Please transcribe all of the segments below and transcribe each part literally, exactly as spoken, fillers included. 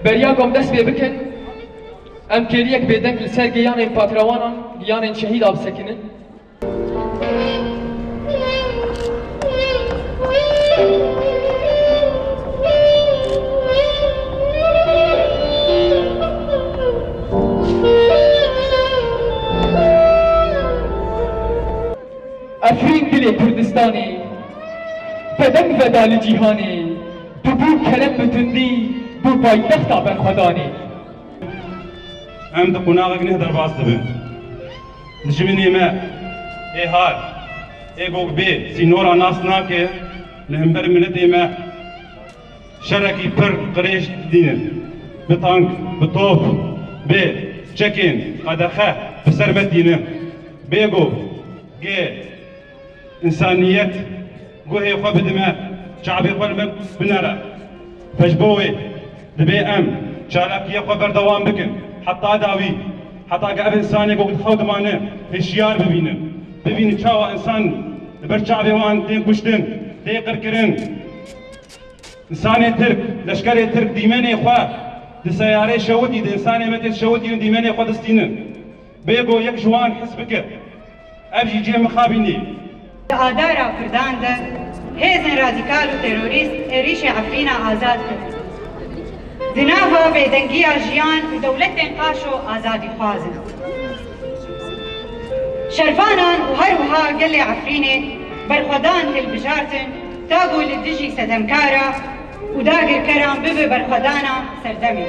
Beriya ku em dest pê bikin, em kêliyek bêdeng li ser giyanên patrawanan, giyanên şehîda bisekinin. Efrîn dilê Kurdistanê, bedeng veda li cîhanê, dibû kerem bi tundî, bû paytexta berxwedanê. Em di qonaxek neh derbas dibin. Dijminê me ê har, ê ku bê sînora nas nake, li hember miletê me şerekî pir qirêj didînin. Bi tank, bi top, bi çekên qedexe bi ser me tînin. Bê ku gê Însaniyet guhê xwe bidime, çavê xwe li me binere. Pêş bo wê, divê em çalakiya xwe berdewam bikin. Heta dawî, heta ku ev însanê ku di xew dimane, hişyar bibînin. Bibînin çawa însan li ber çavê wan tên kuştin, tê qirkirin. Însanê Tirk, leşkerê Tirk dîmenê xwe di seyarê şewitî, di însanê me tê şewitînin, dîmenê xwe distînin. Bê ku yek ji wan hez bike, ev jî cihê mixabînê ye. Di Adara Kurdan de hêzên radîkal û terorîst êrîşê Efrîna azad kirin. Di nava bêdengiya jiyan û dewletên qaşo azadîxwaz in. Şervanan û her wiha gelê Efrînê berxwedan hilbijartin, ta ku li dijî setemkara û dagirkeran bibe berxwedana serdemê.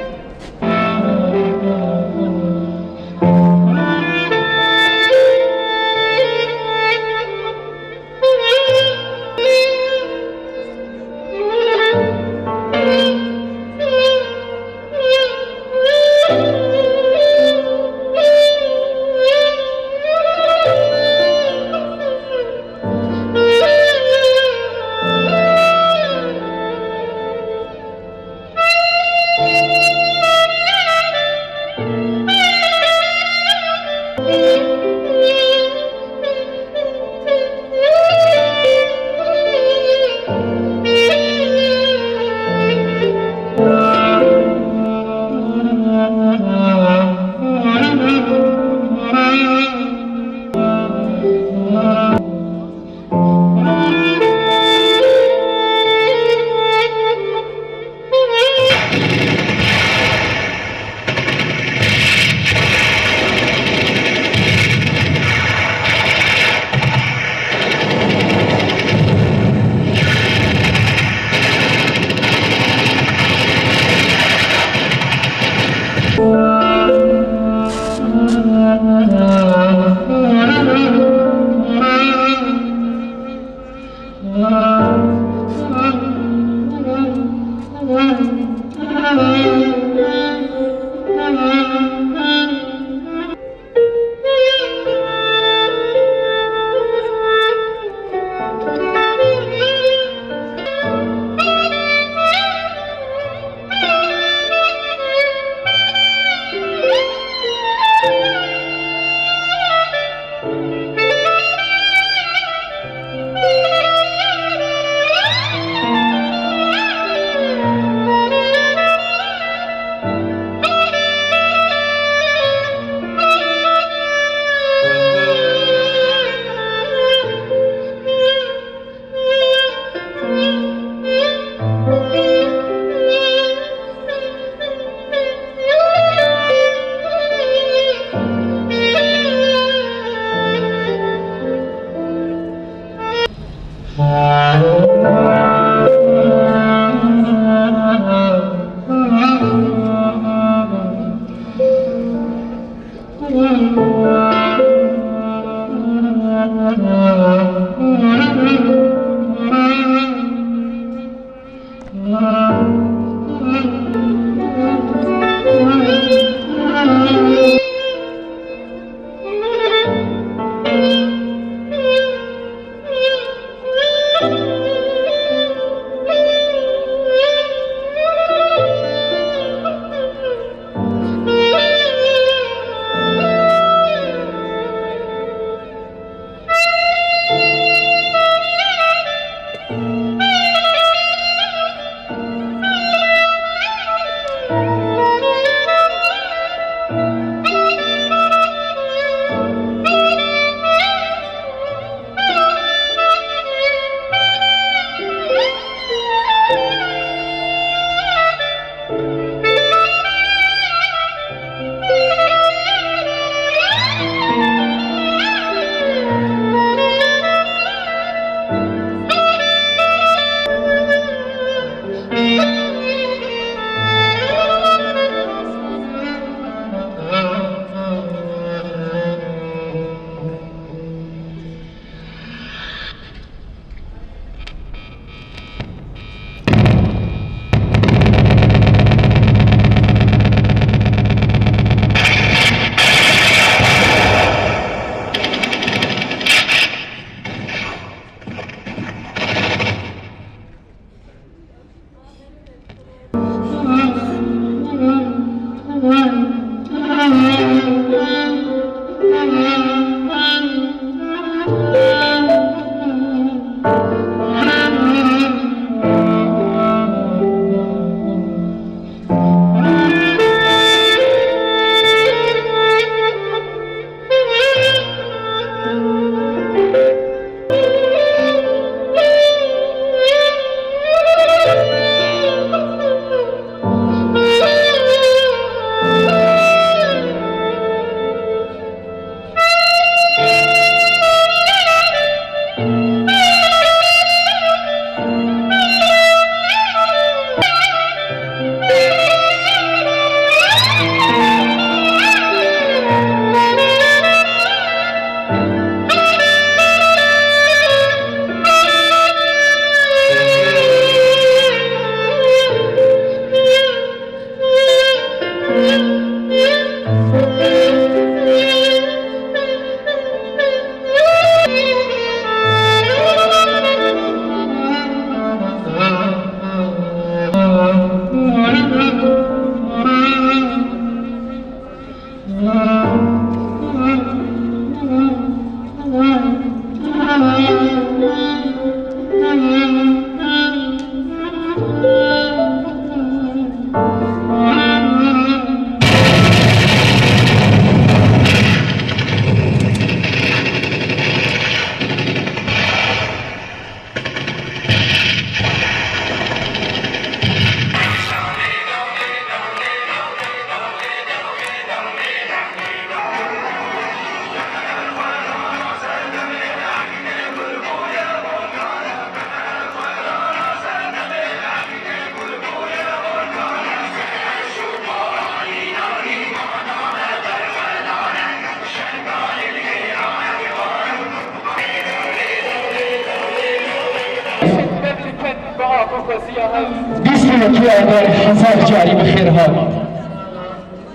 Bîst û yekê Adarê hezar carî bi xêr hat.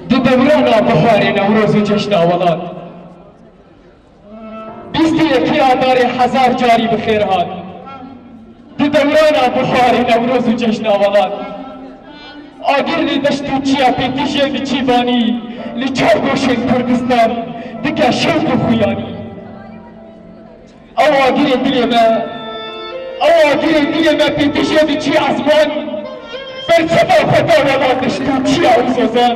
Di dewrana biharê Newroz û Ceşna Welat. Bîst û yekê Adarê hezar carî bi xêr hat. Di dewrana biharê Newroz û Ceşna Welat. Agir li deşt û çiya pêtîjê diçî vanî, li çar goşên Kurdistan dike şewq û xuyanî. Ew agirê dilê me, ew agirê dilê me pêtîjê diçî ezman, bersiva xwe da welat deşt û çiya û zozan.